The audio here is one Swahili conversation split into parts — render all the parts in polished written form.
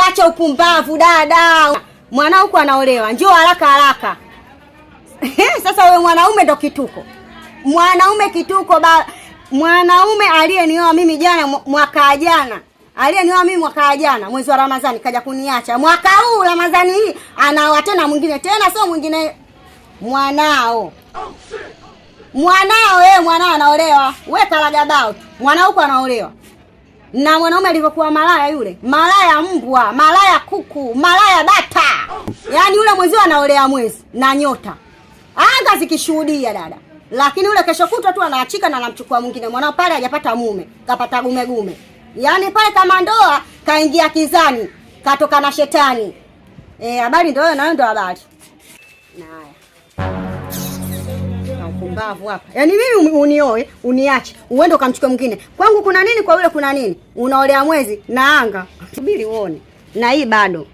Acha upumbavu dada. Mwanao huko anaolewa. Njoo haraka haraka. Sasa wewe mwanaume ndo kituko. Mwanaume kituko ba mwanaume aliyenioa mimi jana mwaka jana. Aliyenioa mimi mwaka jana mwezi wa Ramadhani kaja kuniacha. Mwaka huu Ramadhani hii anaoa tena mwingine tena, sio mwingine, mwanao. Mwanao wewe, mwanao anaolewa. Wewe karagabao tu. Mwanao huko anaolewa. Na mwanaume alivyokuwa malaya yule, malaya mbwa, malaya kuku, malaya bata. Yaani yule mwenzio anaolea mwezi na nyota. Anga zikishuhudia dada. Lakini yule kesho kutwa tu anaachika na anamchukua mwingine. Mwanao pale hajapata mume, kapata gume gume. Yaani pale kama ndoa kaingia kizani, katoka na shetani. Eh, habari ndio hiyo na ndio habari. Na haya. Na upumbavu hapa. Yaani mimi unioe, uniache, uende ukamchukue mwingine. Kwangu kuna nini, kwa yule kuna nini? Unaolea mwezi na anga. Subiri uone. Na hii bado.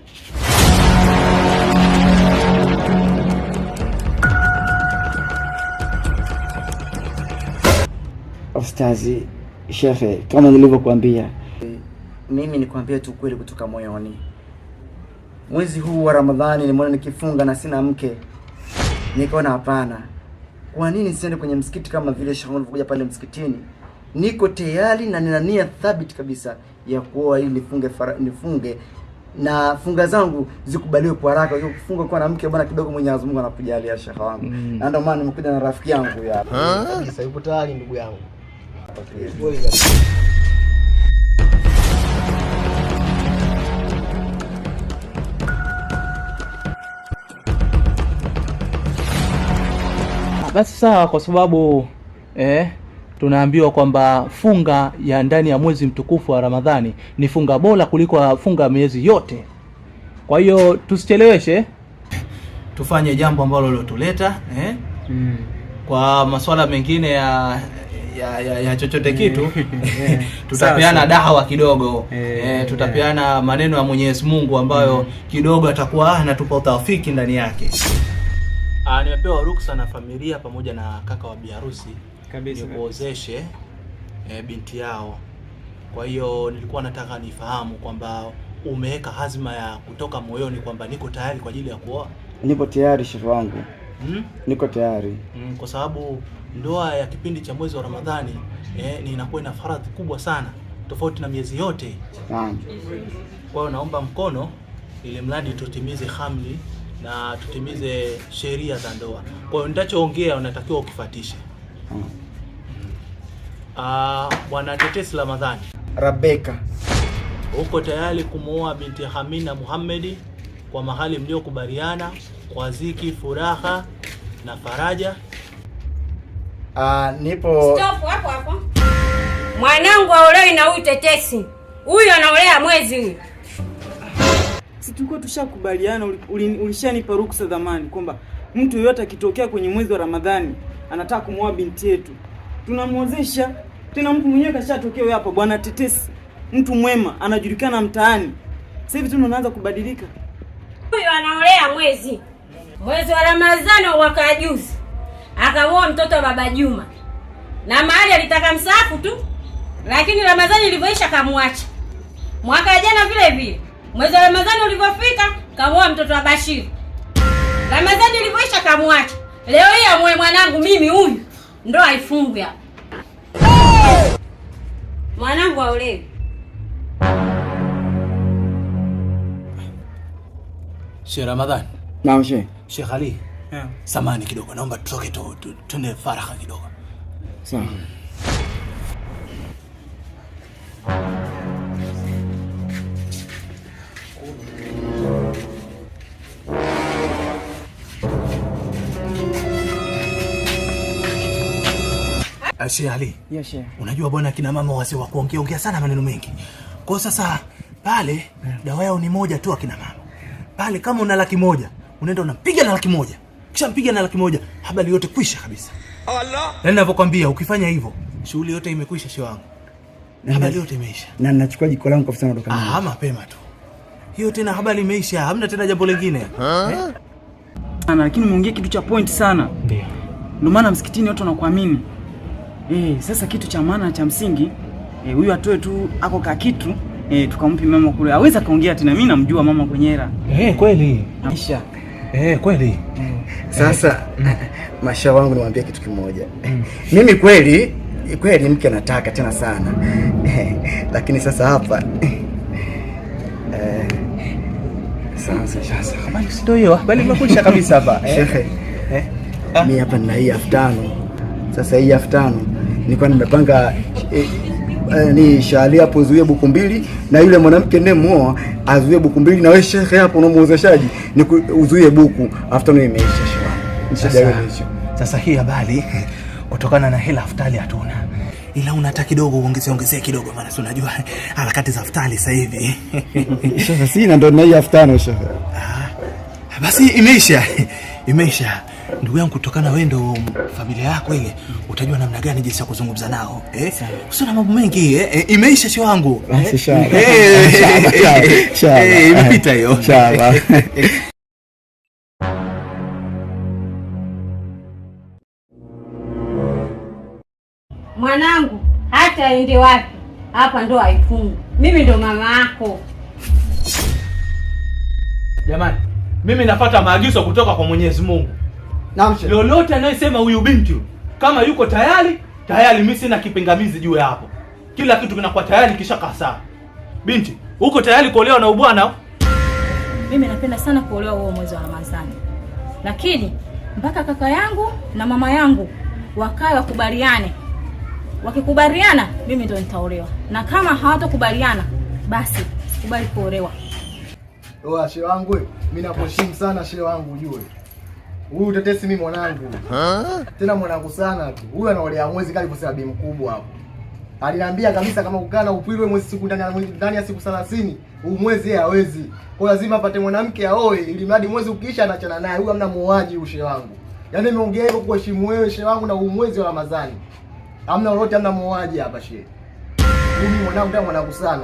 Ustazi, shehe, kama nilivyokuambia, mimi nikwambia tu kweli kutoka moyoni. Mwezi huu wa Ramadhani nimeona nikifunga na sina mke, nikaona hapana, kwa nini nisiende kwenye msikiti kama vile shehe alivyokuja pale msikitini? Niko tayari na nina nia thabiti kabisa ya kuoa ili nifunge nifunge na funga zangu zikubaliwe kwa haraka. Kufunga kwa na mke bwana kidogo, Mwenyezi Mungu anakujalia shehe wangu, na ndio maana nimekuja na rafiki yangu hapa. Kabisa, yupo tayari ndugu yangu. Basi sawa, kwa sababu tunaambiwa kwamba funga ya ndani ya mwezi mtukufu wa Ramadhani ni funga bora kuliko funga miezi yote. Kwa hiyo tusicheleweshe, tufanye jambo ambalo lilotuleta Kwa masuala mengine ya chochote kitu tutapeana dawa kidogo, tutapeana maneno ya Mwenyezi Mungu ambayo kidogo atakuwa anatupa utawafiki ndani yake. Nimepewa ruksa na familia pamoja na kaka wa biharusi nikuozeshe binti yao. Kwa hiyo nilikuwa nataka nifahamu kwamba umeweka hazma ya kutoka moyoni kwamba niko tayari kwa ajili ya kuoa. Nipo tayari shehe wangu. Niko tayari. Kwa sababu ndoa ya kipindi cha mwezi wa Ramadhani ni inakuwa ina faradhi kubwa sana tofauti na miezi yote. Naam. Kwa hiyo naomba mkono ili mradi tutimize hamli na tutimize sheria za ndoa. Kwa hiyo nitachoongea unatakiwa ukifuatishe. Bwana Tetesi Ramadhani Rabeka, uko tayari kumuoa binti Hamina Muhammedi kwa mahali mliokubaliana kwa ziki, furaha na faraja? Nipo. Stop hapo hapo. Mwanangu aolewi na huyu Tetesi. Huyu anaolea mwezi huyu. Si tulikuwa tushakubaliana, ulishanipa ruksa zamani kwamba mtu yeyote akitokea kwenye mwezi wa Ramadhani anataka kumwoa binti yetu tunamwozesha. Tena mtu mwenyewe kashatokea huyo hapa, bwana Tetesi, mtu mwema, anajulikana mtaani. Sasa hivi tunaanza kubadilika. Huyu anaolea mwezi. Mwezi wa Ramadhani wa mwaka juzi akamuoa mtoto wa baba Juma, na mahali alitaka msaafu tu, lakini Ramadhani ilivyoisha kamwacha. Mwaka jana vile vile mwezi wa Ramadhani ulivyofika kamuoa mtoto wa Bashiri. Ramadhani ilivyoisha kamwacha. Leo hii amuoe mwanangu mimi huyu, ndo haifungwi hapa. Mwanangu aolewi. Sheikh Ramadhani. Naam Sheikh. Sheikh Ali. Yeah. Samani kidogo, naomba tutoke tuende faragha kidogo. Sawa. Sheikh Ali. Yes, Sheikh. Unajua bwana kina mama wazee wa kuongea ongea sana maneno mengi. Kwa sasa pale dawa yao ni moja tu akina mama. Pale kama una 100,000, unaenda unampiga na 100,000. Kisha mpiga na 100,000, habari yote kwisha kabisa. Allah. Na ninavyokuambia ukifanya hivyo, shughuli yote imekwisha shehe wangu. Habari yote imeisha. Na ninachukua jiko langu kabisa naondoka. Mapema tu. Hiyo tena habari imeisha, hamna tena jambo lingine. Lakini umeongea kitu cha point sana. Ndio. Ndio maana msikitini watu wanakuamini. Sasa kitu cha maana cha msingi, huyu atoe tu ako ka kitu Tukampe mama kule. Aweza kaongea tena, mimi namjua mama kwenye hela. Kweli. Isha. Kweli. Sasa masha wangu niwaambie kitu kimoja. Mimi kweli kweli mke nataka tena sana. Lakini sasa hapa sasa Habari si ndio hiyo? Habari imekwisha kabisa hapa. Shehe, mimi hapa nina hii 5,000. Sasa hii 5,000 nilikuwa nimepanga ni Shali hapo zuie buku 2 na yule mwanamke ndiye muoa azuie buku 2 na wewe shehe hapo unamuozeshaji ni uzuie buku 5,000 imeisha shehe. Sasa hii habari kutokana na hela futari hatuna. Ila una hata kidogo uongezee kidogo, maana si unajua harakati za futari sasa hivi. Shehe, sina ndo na hii 5,000 shehe. Basi imeisha. Imeisha. Ndugu yangu, kutokana wewe ndo familia yako ile, utajua namna gani jinsi ya kuzungumza nao. Usio na mambo mengi imeisha shehe wangu. Basi shaba. Imepita hiyo. Shaba. Mwanangu hata aende wapi, hapa ndo haifungi. Mimi ndo mama yako. Jamani, mimi nafuata maagizo kutoka kwa Mwenyezi Mungu. Naam shehe. Lolote anayesema huyu binti kama yuko tayari, tayari mimi sina kipingamizi juu ya hapo. Kila kitu kinakuwa tayari kisha kasaa. Binti, uko tayari kuolewa na ubwana? Mimi napenda sana kuolewa huo mwezi wa Ramadhani. Lakini mpaka kaka yangu na mama yangu wakae wakubaliane. Wakikubaliana mimi ndo nitaolewa. Na kama hawatokubaliana basi sikubali kuolewa. Oa shehe wangu, mimi nakuheshimu sana shehe wangu ujue. Huyu tetesi mimi mwanangu. Tena mwanangu sana tu. Huyu anaolea mwezi kali kwa sababu mkubwa hapo. Aliniambia kabisa kama kukaa na upwirwe mwezi siku ndani ya siku 30, huu mwezi yeye hawezi. Kwa lazima apate mwanamke aoe ili mradi mwezi ukiisha anachana naye. Huyu hamna muoaji huyu shehe wangu. Yaani nimeongea hivyo kuheshimu wewe shehe wangu na huu mwezi wa Ramadhani. Hamna lolote, hamna muoaji hapa shehe. Huyu mimi mwanangu tena mwanangu sana.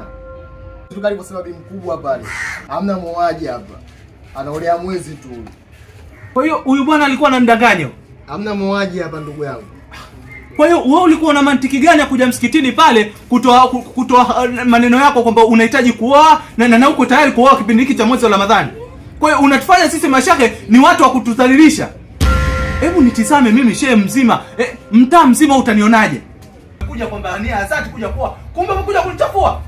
Tukali kwa sababu mkubwa pale. Hamna muoaji hapa. Anaolea mwezi tu huyu. Kwa hiyo huyu bwana alikuwa anamdanganya. Hamna muoaji hapa ndugu yangu. Kwa hiyo wewe ulikuwa una mantiki gani ya kuja msikitini pale kutoa maneno yako kwamba unahitaji kuoa na uko tayari kuoa kipindi hiki cha mwezi wa Ramadhani? Kwa hiyo unatufanya sisi mashehe ni watu wa kutudhalilisha. Hebu nitizame mimi shehe mzima, mtaa mzima utanionaje? Kuja kwamba nia azati kuja kuoa, kumbe umekuja kunichafua.